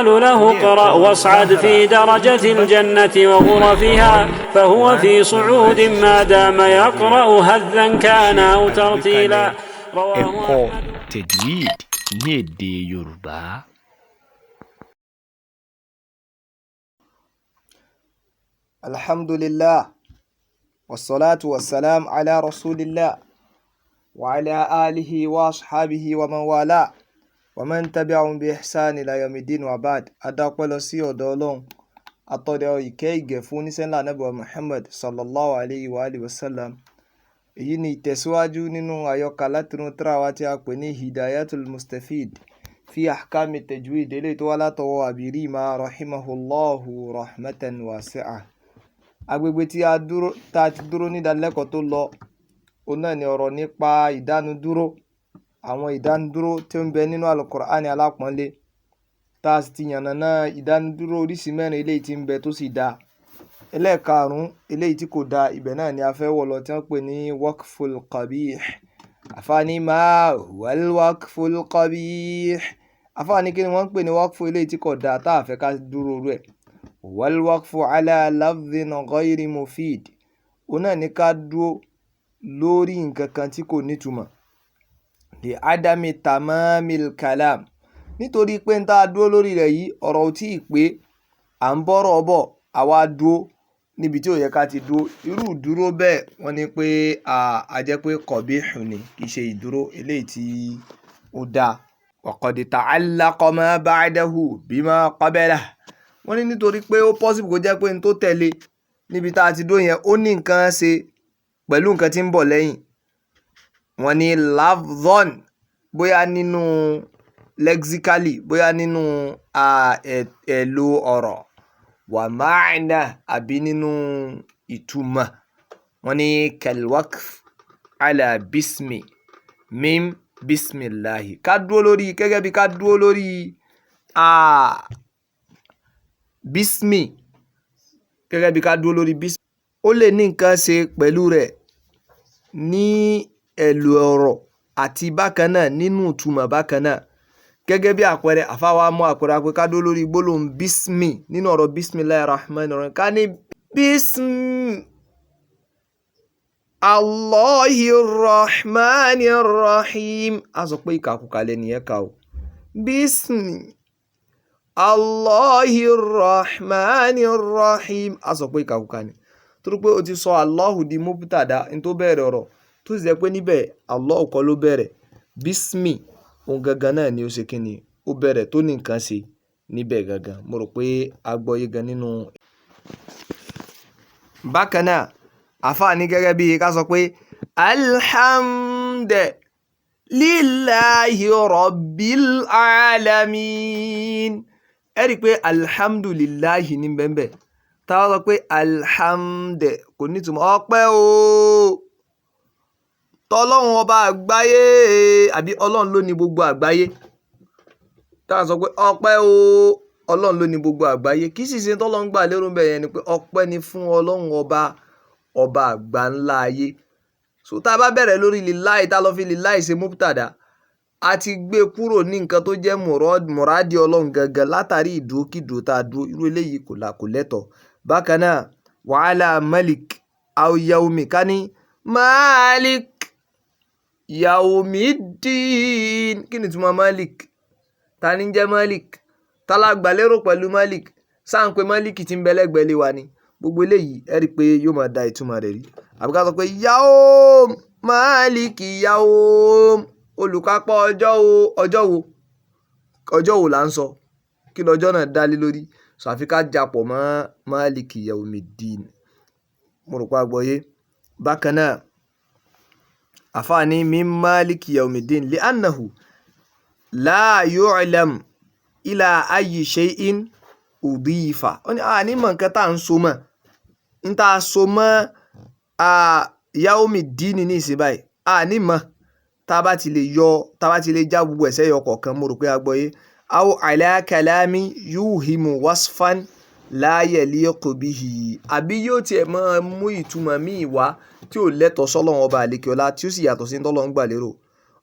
له اقرأ واصعد في درجة الجنة وغرفها، فهو في صعود ما دام يقرأ، هذا كان أو ترتيلا. رواه Ẹ̀kọ́ أحمد. Tajweed ní èdè Yorùbá. الحمد لله والصلاة والسلام على رسول الله وعلى آله وأصحابه ومن والاه ومن تبعهم بإحسان إلى يوم الدين وبعد. Adápẹ́ lọ sí ọ̀dọ̀ Ọlọ́run, atọ́rọ ìkẹ́ ìgẹ̀ fún oníṣẹ́ ńlá Ànábì wa Muhammad sallallahu alayhi wa alihi wa sallam. Èyí ni ìtẹ̀síwájú nínú àyọkà látinú tírà wa tí a pè ní Hidayatul Mustafid fi ahkami tajwid, eléyìí tó wá látọwọ́ Abi Rima rahimahullahu rahmatan wasi'ah. Agbègbè tí a dúró, tá a ti dúró ní ìdánilẹ́kọ̀ọ́ tó lọ, òun náà ni ọ̀rọ̀ nípa ìdánudúró, àwọn ìdánudúró tí ó ń bẹ nínú Alukur'ani alápọ̀nlé, tá a sì ti yànnàná ìdánudúró oríṣi mẹ́rin eléyìí tí ń bẹ tó sì dáa. Ẹlẹ́ẹ̀karùn-ún, eléyìí tí kò dáa, ibẹ̀ náà ni a fẹ́ wọ̀ lọ, tí wọ́n pè ní waqful qabih. Àfáàní ma huwal waqful qabih. Àfáàní kí ni wọ́n ń pè ní waqfu eléyìí tí kò dáa tá a fẹ́ ká dúró rẹ̀? Wal waqfu ala lafdhin ghayri mufid. Òun náà ni ká dúró lórí nǹkan kan tí kò nítumọ̀. Li adami tamamil kalam. Nítorí pé n tá a dúró lórí rẹ̀ yìí, ọ̀rọ̀ ò tí ì pé, à ń bọ́rọ̀ bọ̀, àwa dúró níbi tí ò yẹ ká ti dúró. Irú ìdúró bẹ́ẹ̀, wọ́n ní pé a jẹ́ pé kọ̀bíhù ni, kì í ṣe ìdúró eléyìí tí ó dáa. Wa qad ta'allaqa ma ba'dahu bima qablahu. Wọ́n ní nítorí pé ó possible kó jẹ́ pé n tó tẹ̀lé níbi tá a ti dúró yẹn, ó ní nǹkan ṣe pẹ̀lú nǹkan tí ń bọ̀ lẹ́yìn. Wọ́n ní lafdhan, bóyá nínú lexically, bóyá nínú ẹ̀lò ọ̀rọ̀, wa ma'na, àbí nínú ìtumọ̀. Wọ́n ní kalwaqf ala bismi mim bismillahi. Ká dúró lórí, gẹ́gẹ́ bí ká dúró lórí bismi, gẹ́gẹ́ bí ká dúró lórí bismi. Ó lè ní nǹkan ṣe pẹ̀lú rẹ̀ ní ẹ̀lò ọ̀rọ̀ àti bákan náà nínú ìtumọ̀ bákan náà. Gẹ́gẹ́ bí àpẹẹrẹ, àfáà wa mú àpẹẹrẹ pé ká dúró lórí gbólóhùn bismi nínú ọ̀rọ̀ bismillahi rahman rahim. Ká ní bismi Allahi rahman rahim. A sọ pé ìkàkùkà lẹ́nìyẹn kà o. Bismi Allahi rahman rahim. A sọ pé ìkàkùkà ni. Torí pé o ti sọ Allahu di mubtada, n tó bẹ̀rẹ̀ ọ̀rọ̀, tó sì jẹ́ pé níbẹ̀ Allahu kọ́ ló bẹ̀rẹ̀. Bismi òun gangan náà ni ó ṣe kíni, ó bẹ̀rẹ̀ tó ní nǹkan ṣe níbẹ̀ gangan. Mo rò pé a gbọ́yé gan nínú. Bákan náà, àfáà ní gẹ́gẹ́ bí ká sọ pé alhamdulillahi rabbil alamin. Ẹ rí i pé alhamdulillahi ní bẹ́ẹ̀ bẹ́ẹ̀. Tá a bá sọ pé alhamd, kò ní ìtumọ̀ ọpẹ́ o tọlọ́run ọba àgbáyé, àbí Ọlọ́run ló ní gbogbo àgbáyé. Tá a sọ pé ọpẹ́ o, Ọlọ́run ló ní gbogbo àgbáyé, kì í sì ṣe tọ́lọ́run gbà lérò bẹ́ẹ̀ yẹn ni pé ọpẹ́ ni fún Ọlọ́run ọba, ọba àgbà ńlá ayé. So tá a bá bẹ̀rẹ̀ lórí lillahi, tá a lọ fi lillahi ṣe mubtada, a ti gbé kúrò ní nǹkan tó jẹ́ muradi Ọlọ́run gangan látàrí ìdúrókìdúró tá a dúró. Irú eléyìí kò là kò lẹ́tọ̀ọ́. Bákan náà, wa ala malik aw yaumi, ká ní malik yaumiddin. Kí ni ìtumọ̀ malik? Ta ni ń jẹ́ malik? Ta la gbà lérò pẹ̀lú malik? Sáà ń pe malik tí ń bẹ lẹ́gbẹ̀ẹ́ lé wa ni? Gbogbo eléyìí, ẹ rí i pé yóò máa da ìtumọ̀ rẹ̀ rí. Àbí ká sọ pé yaum maliki yaum, olùkápá ọjọ́ wo, ọjọ́ wo, ọjọ́ wo là ń sọ? Kí lọ́jọ́ náà dá lé lórí? So àfi ká japọ̀ mọ́ maliki yaumiddin. Mo rò pé a gbọ́ yé. Bákan náà, àfáà ní min maliki yaumiddin li annahu la yu'lam ila ayyi shay'in udifa. Ó ní a ní mọ̀ nǹkan tá à ń so mọ́. N tá a so mọ́ yaumiddin ní ìsìn báyìí, a ní mọ̀ tá a bá ti lè yọ, tá a bá ti lè já gbogbo ẹ̀sẹ̀ yọ kọ̀ọ̀kan. Mo rò pé a gbọ́ yé. Aw ala kalami yuhimu wasfan la yaliqu bihi. Àbí yóò tiẹ̀ máa mú ìtumọ̀ míì wá tí ò lẹ́tọ̀ọ́ sọ́lọ́run ọba àlekè ọlá, tí ó sì yàtọ̀ sí tọ́lọ́run gbà lérò,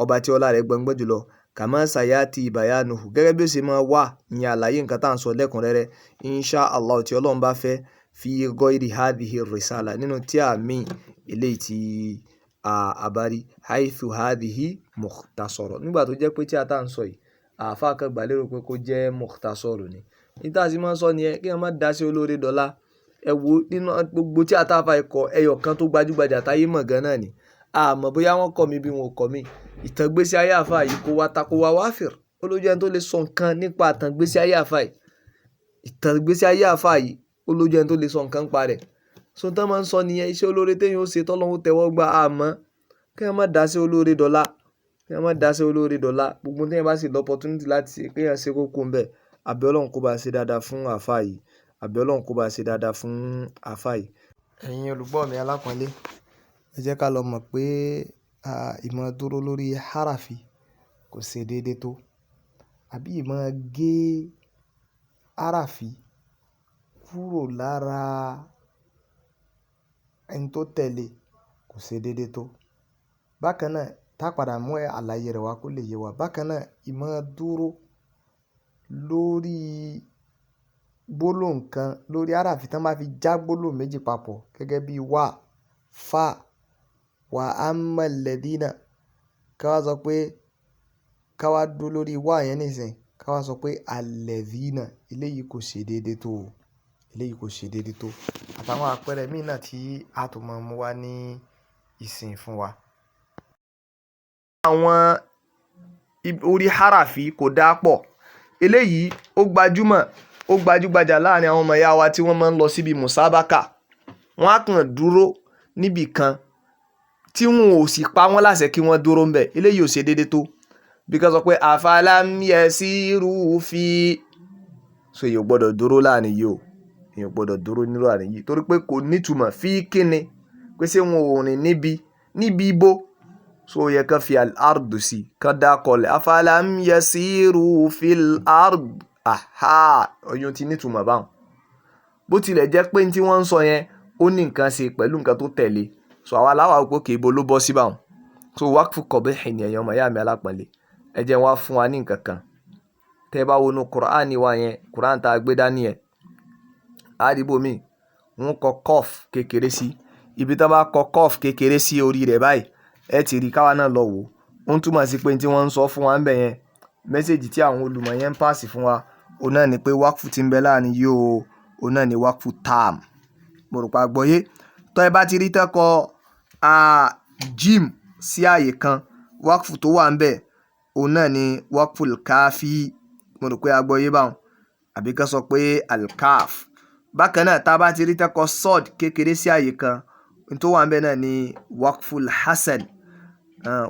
ọba tí ọlá rẹ̀ gbọngbọ́n jùlọ. Kama sayati bayanuhu, gẹ́gẹ́ bí ó ṣe máa wà ní àlàyé nǹkan tá à ń sọ lẹ́kùnrẹ́rẹ́, insha Allah, tí Ọlọ́run bá fẹ́, fi ghairi hadhihi risala, nínú tí a mi eléyìí tí a bá rí, haythu hadhihi mukhtasara. Nígbà tó jẹ́ pé tí a tá à ń sọ yìí, àáfàá kan gbà lérò pé kó jẹ́ mukhtasaru ni. Níta sì máa ń sọ nìyẹn, kí wọ́n má dá sí olóore dọ́là. Ẹ wo nínú gbogbo tí a tá a fa ikọ̀ ẹyọ kan tó gbajúgbajà táyé mọ̀ gan náà ni. Àmọ́ bóyá wọ́n kọ́ mi bí wọn ò kọ́ mi. Ìtàngbésí ayé àáfàá yìí kò wá tako wa wáfìr. Ó lójú ẹni tó lè sọ nǹkan nípa ìtàngbésí ayé àáfàá yìí. Ìtàngbésí ayé àáfàá yìí, ó lójú ẹni tó lè sọ nǹkan nípa rẹ̀. So tán máa ń sọ nìyẹn, iṣẹ́ olóore téèyàn ó ṣe tọ́lọ́hun ó tẹ́wọ́ gbà, àmọ́ kí wọ́n má dá sí olóore dọ́là. Kí wọ́n má dá sí olóore dọ́là. Gbogbo téèyàn bá sì lọ opportunity láti ṣe, kéèyàn ṣe kó kúrò ńbẹ̀. Àbí Ọlọ́run kó bá ṣe dáadáa fún àáfàá yìí. Àbí Ọlọ́run kó bá ṣe dáadáa fún àáfàá yìí. Ẹ̀yin olùgbọ́ mi alápọ̀nlé, ẹ jẹ́ ká lọ mọ̀ pé ìmọ̀ dúró lórí harafi kò ṣe déédé tó, àbí ìmọ̀ gé harafi kúrò lára ẹni tó tẹ̀lé kò ṣe déédé tó. Bákan náà, tá padà mú àlàyé rẹ̀ wá kó lè yé wa. Bákan náà, ìmọ̀ dúró lórí gbólóhùn kan, lórí harafi tí wọ́n bá fi já gbólóhùn méjì papọ̀ gẹ́gẹ́ bí wà, fa, wà amma alladhina, ká wá sọ pé ká wá dúró lórí wà yẹn nísìnyí, ká wá sọ pé alladhina, eléyìí kò ṣe déédé tó o. Eléyìí kò ṣe déédé tó. Àtàwọn àpẹẹrẹ míì náà tí a tún máa mú wá ní ìsìn fún wa. Àwọn orí harafi kò dáa pọ̀. Eléyìí ó gbajúmọ̀, ó gbajúgbajà láàrin àwọn ọmọ ìyá wa tí wọ́n máa ń lọ síbi musabaka. Wọ́n á kàn dúró níbì kan tí wọn ò sì pa wọ́n láṣẹ kí wọ́n dúró ńbẹ̀. Eléyìí ò ṣe déédé tó. Bí ká sọ pé afalam yasiru fi. So èèyàn ò gbọdọ̀ dúró láàrin yìí o. Èèyàn ò gbọdọ̀ dúró nírú àárín yìí torí pé kò nítumọ̀ fi kíni pé ṣé wọn ò rìn níbi níbi ibo. So ó yẹ ká fi al-ardu sí, ká dákọlẹ̀ afalam yasiru fil ard. Aha, ọyún ti nítumọ̀ báwọn. Bó tilẹ̀ jẹ́ pé ní tí wọ́n ń sọ yẹn ó ní nǹkan ṣe pẹ̀lú nǹkan tó tẹ̀lé. So àwa láwa wò pé okay, ibo ló bọ́ sí báwọn. So waqfu qabih ni, ẹ̀yin ọmọ ìyá mi alápọ̀nlé. Ẹ jẹ́ n wá fún wa ní nǹkan kan. Tẹ́ ẹ bá wo inú Qur'an wa yẹn, Qur'an tá a gbé dání yẹn, àdìbò mi, wọ́n kọ kof kékeré sí. Ibi tí wọ́n bá kọ kof kékeré sí orí rẹ̀ báyìí, ẹ ti rí káwa náà lọ wò. Ó ń túmọ̀ sí pé ní tí wọ́n ń sọ fún wa ńbẹ̀ yẹn, message tí àwọn olùmọ̀ yẹn ń pass fún wa, òun náà ni pé waqfu tí ń bẹ láàrin yìí o, òun náà ni waqfu tam. Mo rò pé a gbọ́ yé. Tọ́ ẹ bá ti rí tán kọ jim sí ààyè kan, waqfu tó wà ńbẹ̀, òun náà ni waqful káfí. Mo rò pé a gbọ́ yé báwọn. Àbí ká sọ pé alkaf. Bákan náà, tá a bá ti rí tán kọ sọ́ọ̀d kékeré sí ààyè kan, ohun tó wà ńbẹ̀ náà ni waqful hasan.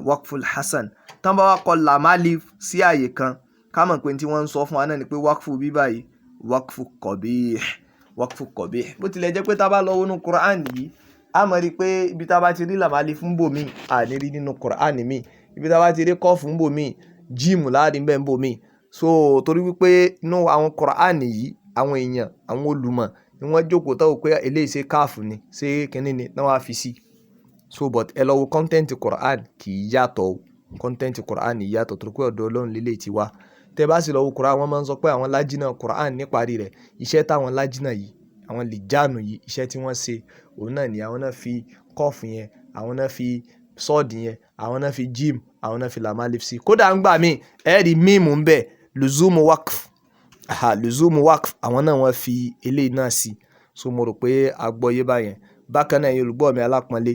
Waqful hasan. Tán bá wá kọ lamalif sí ààyè kan, ká mọ̀ pé tí wọ́n ń sọ fún wa náà ni pé waqfu bí báyìí, waqfu qabih, waqfu qabih. Bó tilẹ̀ jẹ́ pé tá a bá lọ wọnú Qur'an yìí, a mọ̀ rí pé ibi tá a bá ti rí lamalif ń bò mí, a ní rí nínú Qur'an mi. Ibi tá a bá ti rí kọ́ọ̀fù ń bò mí, jíìmù láàrin bẹ́ẹ̀ ń bò mí. So torí wípé inú àwọn Qur'an yìí, àwọn èèyàn, àwọn olùmọ̀ ni wọ́n jókòó tán wò pé eléyìí ṣe káàfù ni, ṣé kíní ni, náà wá fi sí. So but ẹ lọ wo content Qur'an kì í yàtọ̀ o. Content Qur'an yìí yàtọ̀ torí pé ọ̀dọ̀ Ọlọ́run lélẹ̀ ti wá. Tẹ́ bá sì lọ wo Qur'an, wọ́n máa ń sọ pé àwọn lájínà Qur'an níparí rẹ̀, iṣẹ́ táwọn lájínà yìí, àwọn lìjáànù yìí, iṣẹ́ tí wọ́n ṣe, òun náà ni àwọn náà fi kọ́ọ̀fù yẹn, àwọn náà fi sọ́ọ̀dì yẹn, àwọn náà fi jim, àwọn náà fi lamalif sí. Kódà ń gbà mí, ẹ rí mímù ń bẹ, lùzúmù waqf. Aha, lùzúmù waqf, àwọn náà wọ́n fi eléyìí náà sí. So mo rò pé a gbọ́ yé báyẹn. Bákan náà, ẹ̀yin olùgbọ́ mi alápọ̀nlé,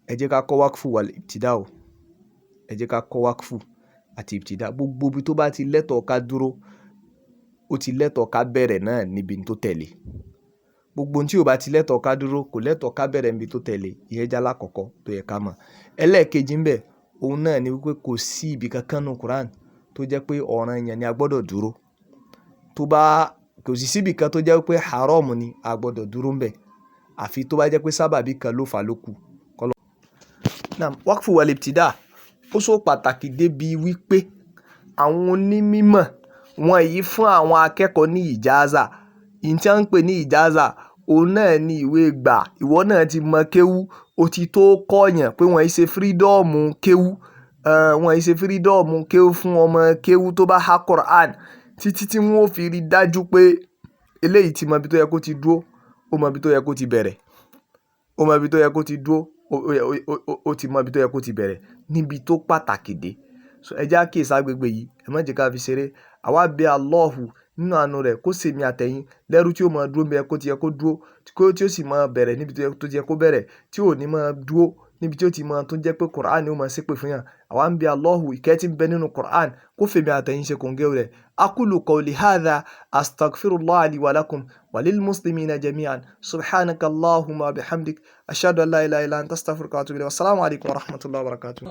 ẹ jẹ́ ká kọ́ waqfu wal ibtida o. Ẹ jẹ́ ká kọ́ waqfu àti ibtida. Gbogbo ibi tó bá ti lẹ́tọ̀ọ́ ká dúró, ó ti lẹ́tọ̀ọ́ ká bẹ̀rẹ̀ náà níbi tó tẹ̀lé. Gbogbo ohun tí ò bá ti lẹ́tọ̀ọ́ ká dúró kò lẹ́tọ̀ọ́ ká bẹ̀rẹ̀ níbi tó tẹ̀lé. Ìyẹn jẹ́ alákọ̀ọ́kọ́ tó yẹ ká mọ̀. Ẹlẹ́ẹ̀kejì ńbẹ̀, òun náà ni wípé kò sí ibi kankan nínú Quran tó jẹ́ pé ọ̀ranyàn ni a gbọ́dọ̀ dúró. Tó bá kò sì síbi kan tó jẹ́ pé haram ni a gbọ́dọ̀ dúró ńbẹ̀. Àfi tó bá jẹ́ pé sábàbí kan ló fà ló kù. Naam, waqfu wal ibtida ó sọ pàtàkì débi wípé àwọn onímọ̀ wọ́n yìí fún àwọn akẹ́kọ̀ọ́ ní ìjáza. Ìyí tí wọ́n ń pè ní ìjáza, òun náà ni ìwé gbà. Ìwọ náà ti mọ kéwú, o ti tó kọ́yàn pé wọ́n yìí ṣe freedom kéwú. Wọn yìí ṣe freedom kéwú fún ọmọ kéwú tó bá há Quran títí tí wọn ò fi rí dájú pé eléyìí ti mọ ibi tó yẹ kó ti dúró, ó mọ ibi tó yẹ kó ti bẹ̀rẹ̀, ó mọ ibi tó yẹ kó ti dúró, ó ti mọ ibi tó yẹ kó ti bẹ̀rẹ̀ níbi tó pàtàkì dé. So ẹ jẹ́ á kíyèsí agbègbè yìí, ẹ má jẹ́ ká fi ṣeré. Àwa bẹ Allahu nínú àánú rẹ̀ kó ṣèmi àtẹ̀yin lẹ́rú tí ó máa dúró níbi kó ti yẹ kó dúró, tí ó sì máa bẹ̀rẹ̀ níbi tó ti yẹ kó bẹ̀rẹ̀, tí ò ní máa dúró níbi tí ó ti máa tún jẹ́ pé Quran ó máa ṣépè fún yàn. Àwa ń bẹ Allahu ìkẹ́ tí ń bẹ nínú Quran kó fèmi àtẹ̀yin ṣe kòǹgẹ́ rẹ̀. Aqulu qawli hadha astaghfirullah li wa lakum wa lil muslimina jami'an. Subhanaka allahumma bihamdik, ashhadu an la ilaha illa anta, astaghfiruka wa atubu ilayk. Wassalamu alaikum wa rahmatullahi wa barakatuh.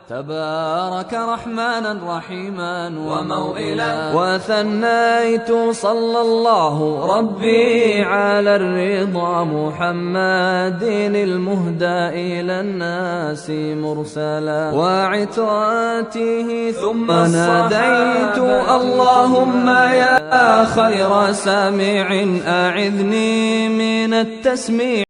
تبارك رحمانا رحيما وموئلا. وثنيت صلى الله ربي على الرضا محمد المهدى إلى الناس مرسلا وعترته. ثم ناديت اللهم يا خير سامع أعذني من التسميع.